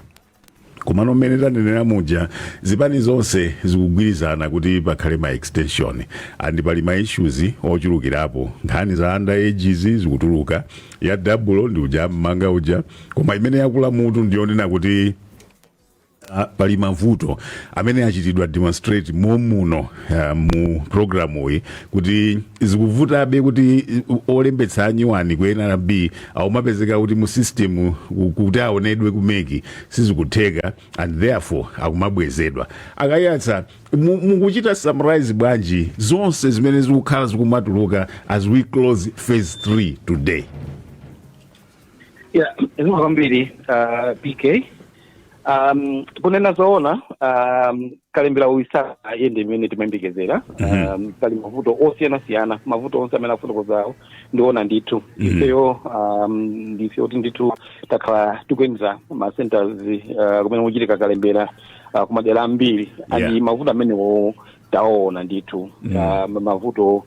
Komano mmene tanenera muja, zipani zonse zikugwirizana kuti pakhale ma extension, and pali ma issues ochulukirapo. Nkhani za under ages zikutuluka, ya double ndi uja mmanga uja, koma imene yakula mutu ndiyonena kuti pali mavuto amene achitidwa demonstrate momuno mu programu iyi, kuti zikuvutabe kuti olembetsa anyuwani ku NRB aumapezeka kuti mu system kuti aonedwe ku MEC sizikutheka, and therefore akumabwezedwa. Akayatsa, mukuchita summarize bwanji zonse zimene zikukhala zikumatuluka as we close phase 3 today? Yeah, zikomo kwambiri, PK. Kunena zoona, kalembera uyu sayende imene timayembekezera. Pali mavuto osiyanasiyana, mavuto onse amene afotokozawo ndiona ndithu. Ifeyo ndife kuti ndithu takhala tikuyendera ma centers kumene muchitika kalembera kumadera ambiri, and mavuto amenewo taona ndithu. Mavuto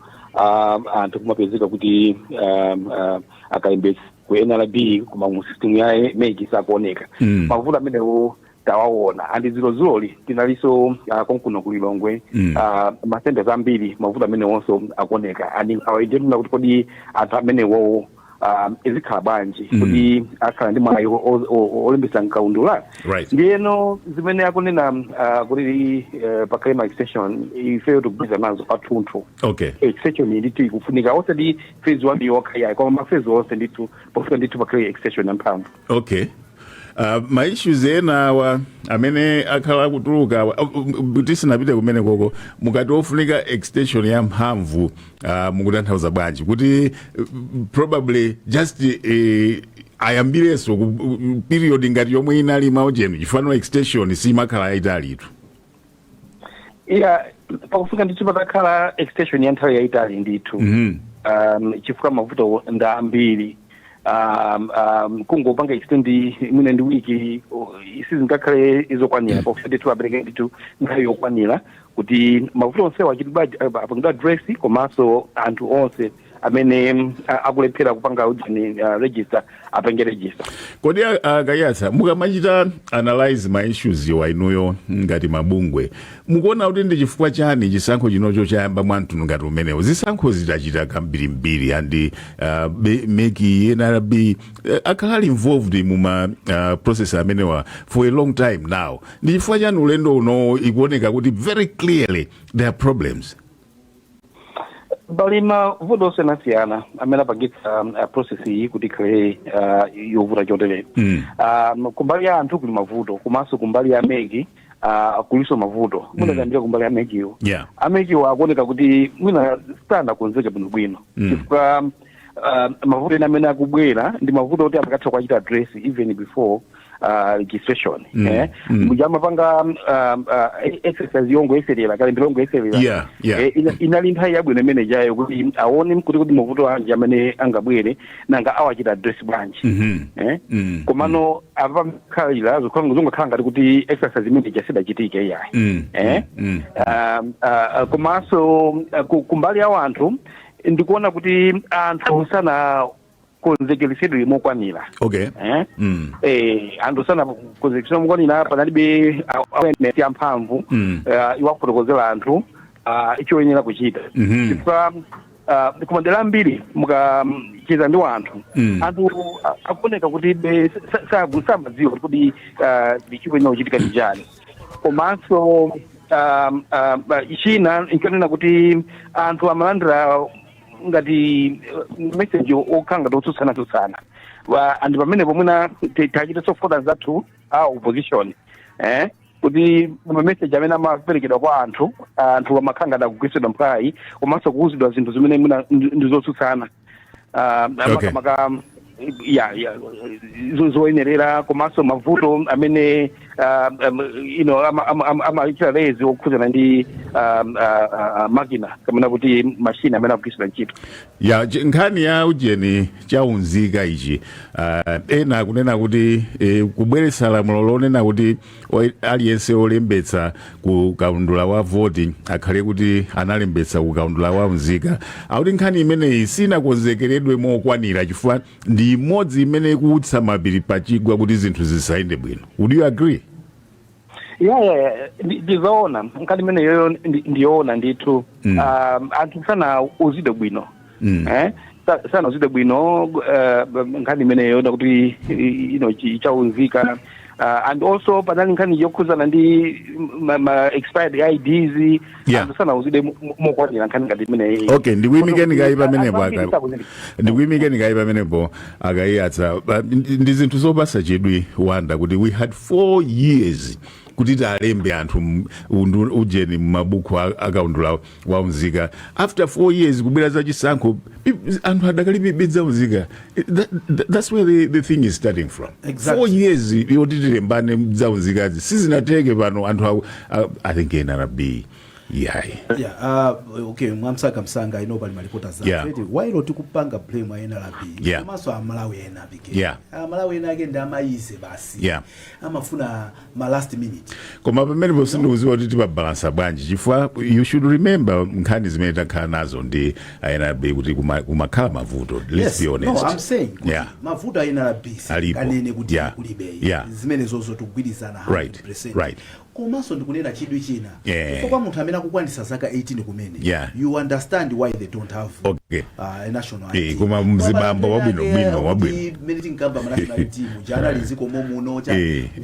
anthu kumapezeka kuti akalembetsa ku NRB koma mu system ya MEC sakuoneka. Mavuto amenewo tawaona, and dzulozuloli tinalinso konkuno kulilongwe, ma centers ambiri mavuto amenewonso akuoneka, and awaidemna kuti kodi anthu amenewowo izikhala bwanji, kodi akhala ndi mwayi olembetsa mkaundula? Ndiyeno zimene akunena kuti pakhale ma extension, ifeyo tikugwirizana nazo pathunthu. Extension ndithu ikufunika, osati phase one yokha yayi, koma ma phase onse ndithu pofika ndithu pakhale extension yamphamvu. Okay, ma issues ena awa amene akhala akutuluka awa, tisanapite kumene koko, mukati ofunika extension ya mphamvu, mukutanthauza bwanji? Kuti probably just ayambirenso ku period ngati yomwe inali maucheni, chifano extension simakhala yayitalitu? Iya, pakufika ndithu patakhala extension ya nthawi yayitali ndithu, chifukwa mavuto ndi ambiri. Kungopanga extend mwina ndi wiki sizingakhale izokwanira. Pakufika ndithu apereke ndithu nthawi yokwanira kuti mavuto onsewo achitidwa apangidwa address, komanso anthu onse amene akulephera kupanga ujeni register apange register. Kodi a Kaiyatsa, mukamachita analyze ma issues iwa inuyo ngati mabungwe, mukuona kuti ndi chifukwa chani chisankho chinocho chayamba mwamtundu ngati umenewo? Zisankho zitachita kambirimbiri and MEC, NRB akhala ali involved muma process amenewa for a long time now. Ndi chifukwa chani ulendo uno ikuoneka kuti very clearly there are problems? Pali mavuto osiyanasiyana amene apangitsa process iyi kuti ikhale yovuta chotere. Kumbali ya anthu kuli mavuto, komanso kumbali ya MEC kuliso mavuto. Mwina tiyambire kumbali ya MECyo. A MECwo akuoneka kuti mwina sanakonzeke bwinobwino, chifukwa mavuto ena amene akubwera ndi mavuto oti amakatha kuachita address even before registration. Muja amapanga exercise yongoyeserera, kalembera yongoyeserera, inali nthawi yabwino imene jayo kuti aone kuti mavuto anji amene angabwere, nanga awachita address bwanji. Komano apa khalira zongakhala ngati kuti exercise imene ija sidachitike iyayi. Komanso kumbali ya anthu, ndikuona kuti anthu sanakonzekeresedwe mokwanira. Anthu sanakonzekeresedwe mokwanira, panalibe awareness yamphamvu iwafotokozera anthu choyenera kuchita, chifukwa kumadera ambiri mukacheza ndi anthu, anthu akuoneka kuti samadziwa kuti chikuyenera kuchitika ndi chani. Komanso china nchonena kuti anthu amalandira ngati message okhala ngati otsutsana-tsutsana, and pamenepo mwina tachita sofoda zathu a opposition kuti ma message amene amaperekedwa kwa anthu, anthu amakhala ngati akugwiritsidwa mphwayi komanso kuwuzidwa zinthu zimene mwina ndi zotsutsana, makamaka ya zoyenerera komanso mavuto amene amachita raise okhudzana ndi makina kamene kuti machine amene akugwiritsidwa ntchito. Ya, nkhani ya ujeni chaunzika ichi, ena akunena kuti kubweretsa lamulo lonena kuti aliyense olembetsa ku kaundula wa voti akhale kuti analembetsa ku kaundula wa unzika, akuti nkhani imeneyi sinakonzekeredwe mokwanira chifukwa ndi imodzi imene ikuutsa mapiri pachigwa kuti zinthu zisayende bwino. Would you agree? Ya, ndizoona, nkhani imeneyoyo ndiyoona ndithu. Anthu sanauzidwe bwino. Sanauzidwe bwino nkhani imeneyo nakuti chaunzika, and also panali nkhani yokhuzana ndi ma expired IDs. Anthu sanauzidwe mokwanira nkhani ngati imeneyi. Okay, ndikuyimikeni kayi pamenepo. Anthu ambiri sakuzindikira. Ndikuyimikeni kayi pamenepo, a Kaiyatsa. Ndi zinthu zopasa chidwi, Wanda, kuti we had 4 years kuti talembe anthu ujeni mmabuku akaundula waunzika. After 4 years kubwera za chisankho, anthu adakalibe zaunzika. That's where the thing is starting from. 4 years yoti tilembane zaunzikazi sizinateke. Pano anthu I think NRB yayi. Yeah, okay, mwamsanga msanga ino pali malipota zathu eti while tikupanga blame a NRB, komanso Amalawi ena apike, Amalawi ena ake ndi amayize basi, amafuna ma last minute. Koma pamenepo sindikudziwa kuti timabalansa bwanji, chifukwa you should remember nkhani zimene takhala nazo ndi NRB kuti kumakhala mavuto, let's be honest. No, I'm saying kuti mavuto a NRB Alipo. kanene kuti kulibe, zimene zozo tikugwirizana 100%. Komanso ndikunena chidwi china, chifukwa kwa munthu amene akukwanisa zaka 18 kumene, you understand why they don't have a national ID. Koma mzibambo wabwino bwino wabwino. Mmene tinkamba ma national ID muja anali zikomo muno cha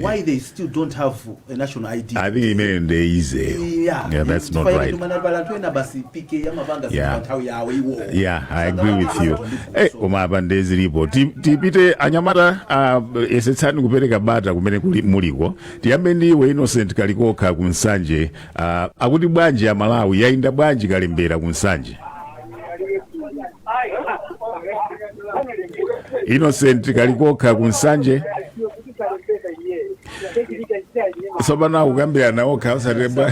why they still don't have a national ID? I think imene ndeizeyo. Yeah, that's not right. Pala anthu ena basi PK amapanga zinthu pa nthawi yawo iwo. Yeah, I agree with you. Koma apa ndezilipo. Tipite anyamata, yesetsani kupereka bata kumene kuli muliko. Tiyambe ndi iwe, Innocent Kalikokha ku Nsanje. Akuti bwanji ya Malawi yayinda bwanji kalembera ku Nsanje? Innocent Kalikokha ku Nsanje. Tsopano akukambirana okha osatebwa.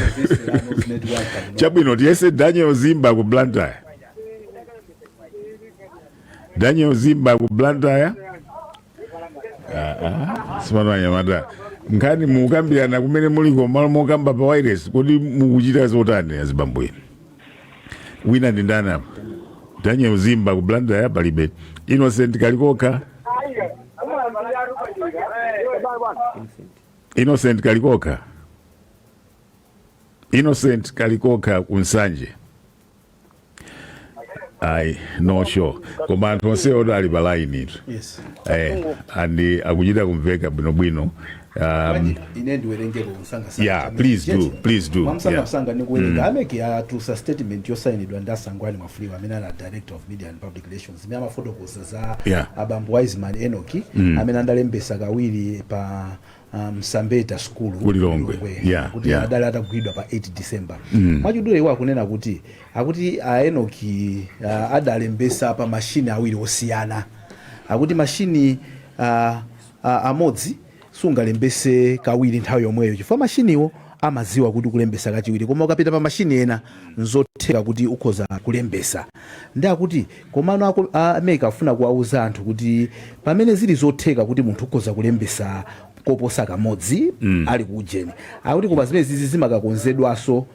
Chabwino, tiyese Daniel Zimba ku Blantyre. Daniel Zimba ku Blantyre. Sipano anyamata, nkhani mukambirana kumene muliko malo mokamba pa wireless, kodi mukuchita zotani azibambo inu? Wina ndi ndani apa? Daniel Zimba ku Blantyre palibe. Innocent Kalikoka, Innocent Kalikoka, Innocent Kalikoka ku Nsanje. Ayi, no sure, koma anthu onsewo ali pa line itu. Yes. And akuchita kumveka bwinobwino. Ine ndiwerengeko msanga. Yeah, please do, please do. Mwamsanga msanga ndikuwerenga. A MEC atulutsa statement yosayinidwa ndi Asangwani Mwafulirwa amene ali director of media and public relations, imene amafotokoza za abambo Wiseman Enoki amene adalembesa kawiri pa Msambeta School Ku Lilongwe. Kuti adali atagwidwa pa 8 December. Mwachidule iwo akunena kuti akuti a Enoki adalembesa pa mashini awiri osiyana. Akuti mashini amodzi sungalembese kawiri nthawi yomweyo chifukwa mashiniwo amaziwa kuti kulembesa kachiwiri, koma ukapita pa mashini ena nzotheka kuti ukhoza kulembesa. Ndi akuti komano a MEC afuna kuwauza anthu kuti pamene zili zotheka kuti munthu ukhoza kulembesa koposa kamodzi ali ku ujeni, akuti koma zimene zizi zimakakonzedwanso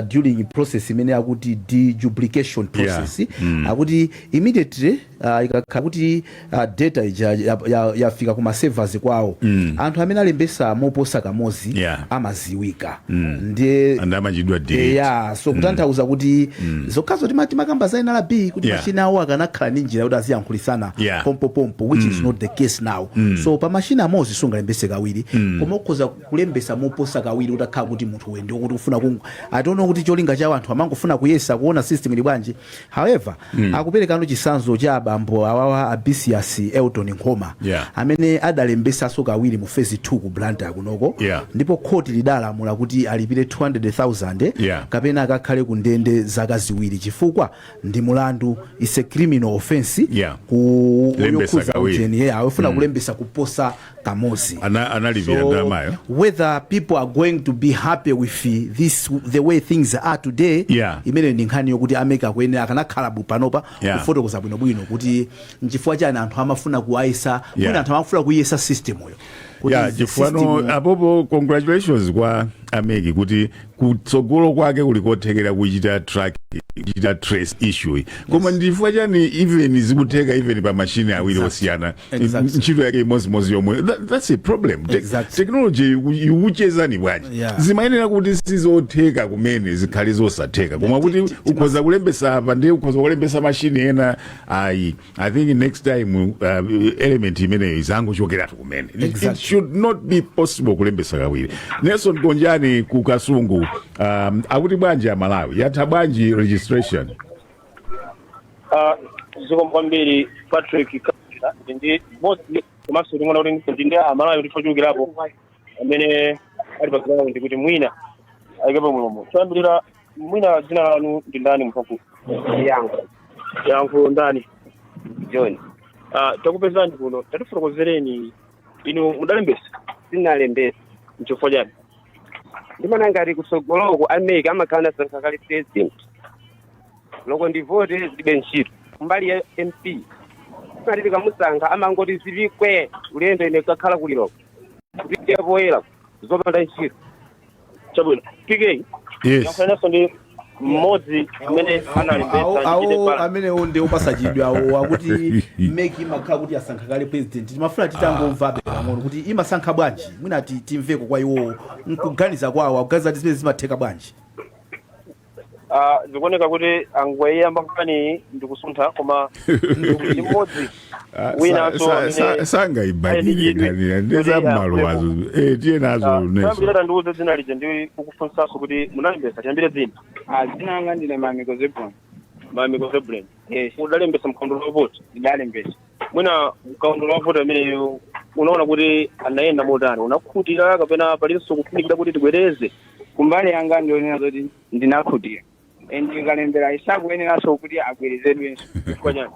during process imene akuti deduplication process. Akuti immediately ikakhala kuti data ija yafika kuma servers kwawo, anthu amene alembesa moposa kamodzi amaziwika. Ndiye And amachidwa delete. Yeah, so kutanthauza kuti zokhazo timakamba za NRB kuti machina awo akanakhala ndi njira kuti aziyankhulisana pompopompo, which is not the case now. So pa machina amodzi sungalembese kawiri, koma ukhoza kulembesa moposa kawiri utakhala kuti munthu wende kuti ufuna kungu. I don't know kuti cholinga chawo anthu amangofuna kuyesa kuona system ili bwanji. However, akuperekano chitsanzo cha abambo awawa, Abisias Elton Nkhoma, amene adalembesanso kawiri mu phase 2 ku Blantyre kunoko, ndipo khoti lidalamula kuti alipire 200,000 kapena akakhale ku ndende zaka 2 chifukwa ndi mulandu, is a criminal offense ku Lembesa yokhuza kawiri. ujeni, yeah, ofuna kulembesa kuposa kamodzi. Analipira So, ndalamayo. whether people are going to be happy with this, the way things are today, imene ndi nkhani yokuti a MEC akuyenera akanakhala bu panopa kufotokoza bwinobwino kuti nchifukwa chani anthu amafuna kuwayesa, mwina anthu amafuna kuyesa system yo. Kuti Chifukwa system apopo congratulations kwa a MEC kuti kutsogolo kwake kuli kothekera kuchita track, kuchita trace issue iyi. Koma ndifukwa chani even zikutheka even pa machine awiri osiyana, ntchito yake imodzimodzi yomwe? That's a problem. Technology ikuchezani bwanji? Zimayenera kuti sizotheka kumene zikhale zosatheka, koma kuti ukhoza kulembesa apa ndiye ukhoza kulembesa machine ena, ayi. I think next time element imeneyo izangochokeratu kumene. It should not be possible kulembesa kawiri. Nelson Gonjani ku Kasungu, akuti bwanji Amalawi, yatha bwanji registration? Zikomo kwambiri, Patrick Kabwira. Ndi mmodzi komanso ndikuona kuti ndi ndi Amalawi kuti ochulukirapo amene ali pa ground kuti mwina ayikepo mulomo. Choyambirira, mwina dzina lanu ndi ndani mphungu? Yankho. Yankho ndani? John. Takupezani kuno, tatifotokozereni, inu mudalembesa? Sinalembesa. Nchifukwa chani? Ndimaona ngati kutsogoloko a MEC amakhala anasankha kale president, loko ndivote zilibe ntchito. Kumbali ya MP timati tikamusankha amangoti zipikwe ulendo, ine kakhala kuliloko kuti poyera zopanda ntchito. Chabwino, PK. Yes. Yankhananso ndi mmodzi amene analembetsa. Awo Ndichite pala. amenewo ndi opasachidwi awo akuti MEC imakhala kuti yasankha kale president. Timafuna titangomvabe pang'ono kuti imasankha bwanji, mwina timveko kwa iwowo nkuganiza kwawo, akuganiza kuti zimene zimatheka bwanji. Zikuoneka kuti angoyamba nkhani ndikusuntha, koma ndi mmodzi winanso amene Sangaibakire nkhaniya, ndezam'malowazo. Tiye nazo, Nelson. Choyambirira tandiuze dzina lija ndi kukufunsanso kuti munalembesa. Tiyambire dzina. Dzina langa ndine Mamiko Zebron. Mamiko Zebron. Yes. Udalembesa mkaundula wa voti? Ndidalembesa. Mwina mkaundula wa voti ameneyo unaona kuti anayenda motani? Unakhutira kapena palinso kufunikira kuti tibwereze? Kumbali yanga ndionera zoti ndinakhutira and kalembera isakuyeneranso kuti abwerezedwenso. Chifukwa chani?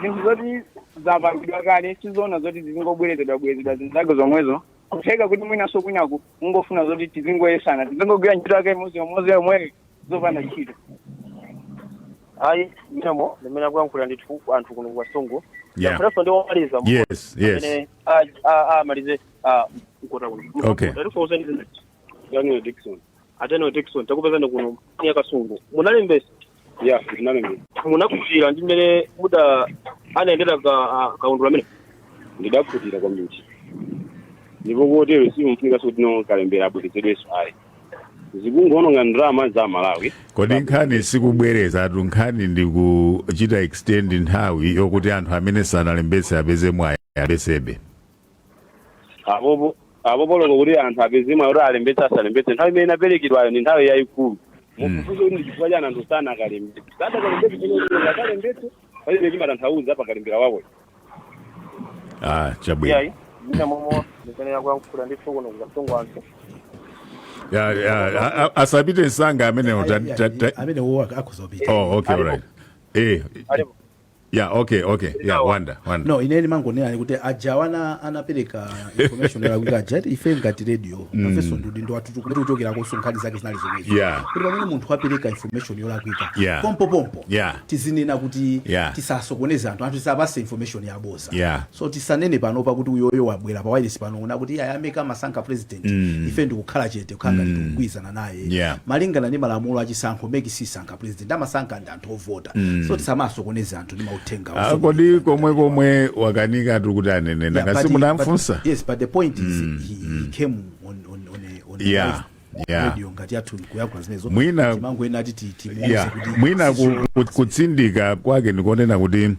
Zinthu zoti zapangidwa kale sizoona zoti zizingobwerezedwa bwerezedwa zinthu zake zomwezo. Kutheka kuti mwinanso kwinaku kungofuna zoti tizingoyesana, tizingogwira ntchito yake imodzi yomwe yomweyo zopanda ntchito. Ayi, mmenemo ndimene akuyankhula ndithu anthu kuno ku Kasungu. Yankhulanso ndi womaliza amene amalize mkota kuno. Tatifotokozeni zina. Daniel Dixon. A Daniel Dixon, takupezani kuno ya Kasungu. Munalembesa? Ya, ndinalembetsa. Munakhutira ndi mmene muda anayendera kaundula amene? Ndidakhutira kwambiri, ndipo kotero simumfunikanso kuti no kalembera abwerezedwenso ayi, zikungoononga ndalama za Malawi. Kodi nkhani sikubwereza atu, nkhani ndi kuchita extend nthawi yokuti anthu amene sanalembetse apeze mwayi alembetsebe. Apopo apopo loko kuti anthu apeze mwayi kuti alembetse asalembetse, nthawi imene inaperekedwayo ndi nthawi yayikulu. Mufufuze kuti ndi chifukwa chani anthu sanakalembetse, sadakalembetse, akalembetse palibe chimatanthauza pakalembera wakoyo. Ah, chabwino. Iyayi, mina momwe ndikanena kuyankhula ndithu kuno kukasungu anthu. Ya, asapite msanga amenewo. Amene wo akhoza kupita. Oh, okay, alright. Alipo. Yeah, okay, yeah, Wanda, Wanda. No, ine ndimangonena kuti aja anapereka information yolakwika aja, ati ife ngati radio nafenso ndi udindo wathu kuti kuchokerakonso nkhani zake zinali zomwezo kuti pamene munthu apereka information yolakwika, pompopompo tizinena kuti tisasokoneze anthu, anthu tisapase information yaboza. So tisanene panopa kuti uyoyo wabwera pa wireless pano una kuti iye a MEC amasankha president, ife ndikukhala chete kukhala ngati tikugwirizana naye. Malingana ndi malamulo achisankho, MEC sisankha president, amasankha ndi anthu ovota. So tisamasokoneze anthu ndi mauthenga. Ah, kodi komwe komwe wakanika tu kuti anene? Nanga simunamfunsa? Yes, but the point is he came on a live radio ngati yathu kuyankhula zimenezo. Timangoena ati timuuze kuti Mwina kutsindika kwake ndikonena kuti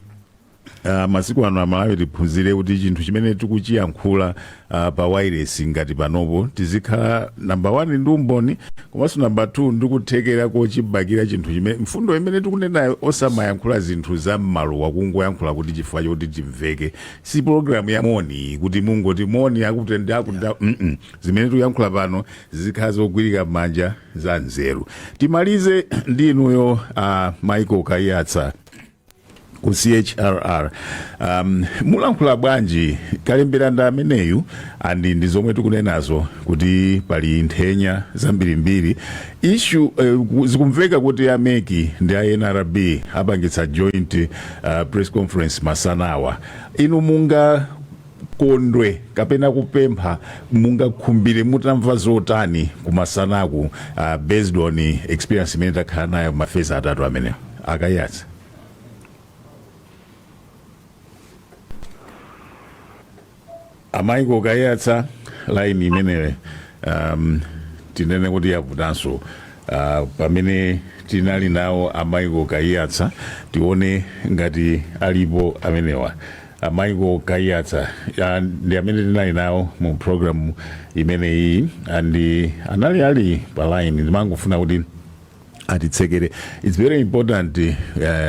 masiku ano Amalawi tiphunzire kuti chinthu chimene tikuchiyankhula pa wireless ngati panopo, tizikhala number one ndi umboni, komanso number two ndi kuthekera kochibakira chinthu chimene, mfundo imene tikunenayo, osamayankhula zinthu za mmaluwa, kungoyankhula kuti chifukwa chokuti timveke. Si program ya moni kuti mungoti moni akuti ndi akuti Zimene tikuyankhula pano zizikhala zogwirika m'manja, za nzeru. Timalize ndi inuyo, Michael Kaiyatsa ku CHRR. Mulankhula bwanji kalembera ndi ameneyu andi ndi zomwe tikunenazo kuti pali nthenya zambirimbiri issue? Zikumveka kuti a MEC ndi a NRB apangitsa joint press conference masanawa. Inu munga kondwe kapena kupempha, mungakhumbire mutamva zotani kumasanaku, based on experience imene takhala nayo ma phase atatu amenewa, a Kaiyatsa? A Michael Kaiyatsa, line imeneyo tinene kuti yavutanso. Pamene tinali nawo a Michael Kaiyatsa, tione ngati alipo amenewa. A Michael Kaiyatsa ndi amene tinali nawo mu program imeneyi and anali ali pa line, ndimangofuna kuti atitsekere. It's very important,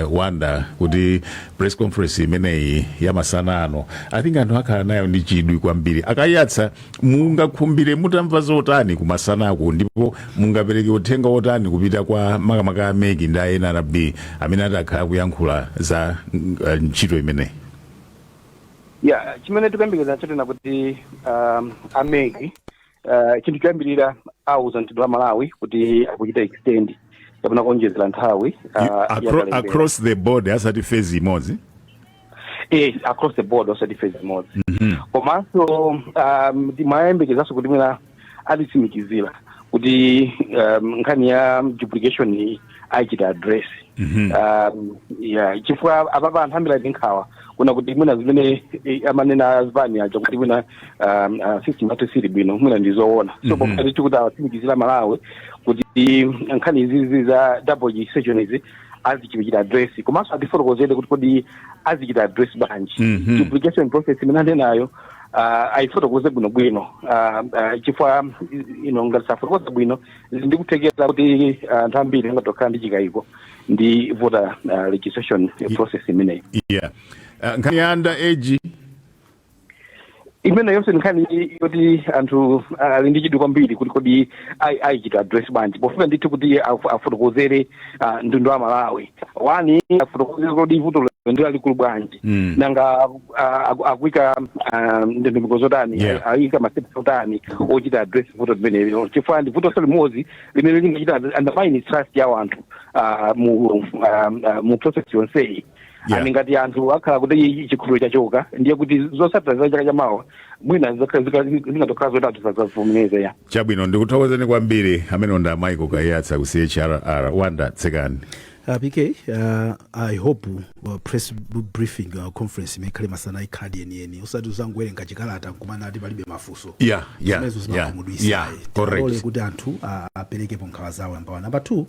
Wanda, kuti press conference imeneyi yamasana ano, I think anthu akhala nayo ndi chidwi kwambiri. A Kaiyatsa, mungakhumbire mutamva zotani kumasanaku, ndipo mungapereke uthenga wotani kupita kwa makamaka a MEC ndi a NRB amene atakhala kuyankhula za ntchito imeneyi? Ya, chimene tikuyembekeza nchotena kuti a MEC, chinthu choyambirira auza mtundu wa Malawi kuti akuchita extend kapena kuonjezera nthawi ya kalembera. Across the board, asati phase imodzi? Across the board, osati phase imodzi. Komanso timayembekezanso kuti mwina atitsimikizira kuti nkhani ya duplication iyi ayichita address. Yeah, chifukwa apapa anthu ambiri ali ndi nkhawa kuna kuti mwina zimene amanena azipani aja kuti mwina system yathu sili bwino, mwina ndi zoona. So pofuna kuti awatsimikizira Malawi kuti nkhani izizi za double registration izi azichita address, komanso atifotokozere kuti kodi azichita address bwanji duplication process imene anenayo, ayifotokoze bwinobwino, chifukwa ngati safotokoza bwino, ndikuthekera kuti anthu ambiri angatokhala ndi chikayiko ndi voter registration process imeneyi. Yeah, nkhani ya under age? Imene yonse nkhani yoti anthu ali ndi chidwi kwambiri kuti kodi ayichita address bwanji, pofuna ndithu kuti afotokozere mtundu wa Malawi wani, afotokozere kodi vuto ndi lalikulu bwanji, nanga akuika ndondomeko zotani, ayika ma steps otani ochita address vuto limeneli, chifukwa ndi vuto limodzi limene lingachita undermine trust ya anthu mu process yonseyi. Ani ngati anthu akhala kuti chikhulupiriro chachoka, ndiye kuti zotsatira za chaka chamawa mwina zingatokhala zoti anthu sadzavomereza ya. Chabwino, ndikuthokozeni kwambiri. Amene ndi Michael Kaiyatsa ku CHRR. Wanda, tsekani. PK, I hope press briefing, conference imekhale masana, ikhadi yeniyeni, usati uzangowerenga chikalata nkumana ati palibe mafunso. Zimenezo zimakhumudwitsa. Tilole kuti anthu aperekepo nkhawa zawo, number one. Number two,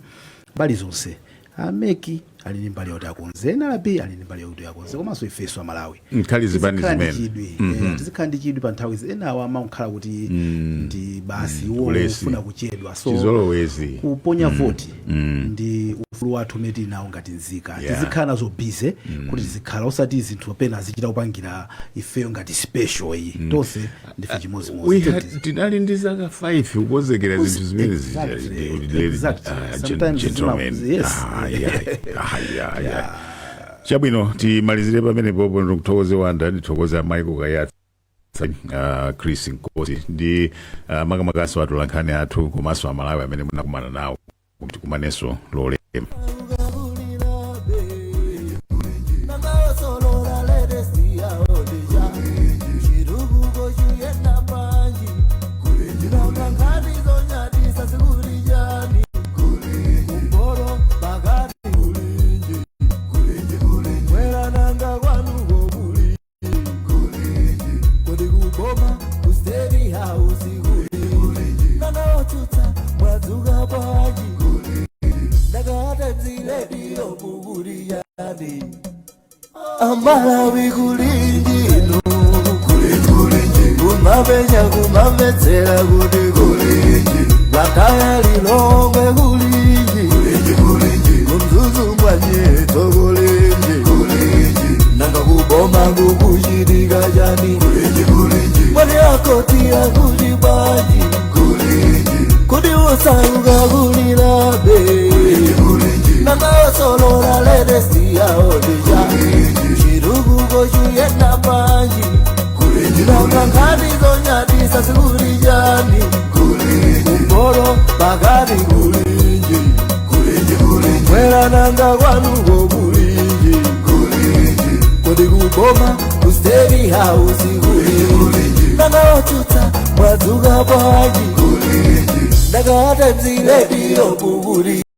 mbali zonse, a MEC ali ndi mbali yoti akonze, NRB ali ndi mbali yoti akonze, komanso ifeso Amalawi Nkhali zipani tizikhala ndi zimene. chidwi. Tizikhala ndi chidwi pa nthawi enawo amakhala kuti ndi basi iwo Ulesi. ufuna kuchedwa, so Chizolowezi. kuponya voti ndi ufulu wathu umene tili nawo ngati nzika. Tizikhala nazo busy kuti tizikhala, osati zinthu pena zichita kupangira ifeyo ngati special iyi. Tonse ndife We chimodzimodzi. Tinali ndi zaka 5 kukonzekera zinthu zimene. Exactly. Sometimes Gentlemen. yes. Ah, yeah. Ah, yeah. Chabwino, timalizire pamenepopo. Ndikuthokoze Wanda, ndithokoze Michael Kayatsa, Chris Nkosi ndi makamakaso atolankhani athu komanso Amalawi amene munakumana nawo. Kuti tikumanenso Lolemba. Nangaosolola ledesi yaodija chirukuko chiyenda panji nanga zonyadisa zikulijani kumporo pakati mwerananga kwanuko kuli kodi kuboma ku State House kuli nanaotsutsa mwadzuka bwanji ndakatemzilediyo mukuliyani Amalawi kulinjino kumapenya kumamvetsera kuti kulinji Blantyre, Lilongwe kulinji kuMzuzu mwanyeto kulinji nanga kuboma kukuchitika chani mwani akoti akuti bwanji kuti usauka kulilabe nanga osolola ledesi yaodija chirukuko chiyenda panji nanga nkhani zonyadisa zikulijani kumporo pakati kulinji mwerananga kwanuko kulinji kodi kuboma ku State House kulinji nanga otsutsa mwadzuka bwanji ndakatemzilediyo kukuli.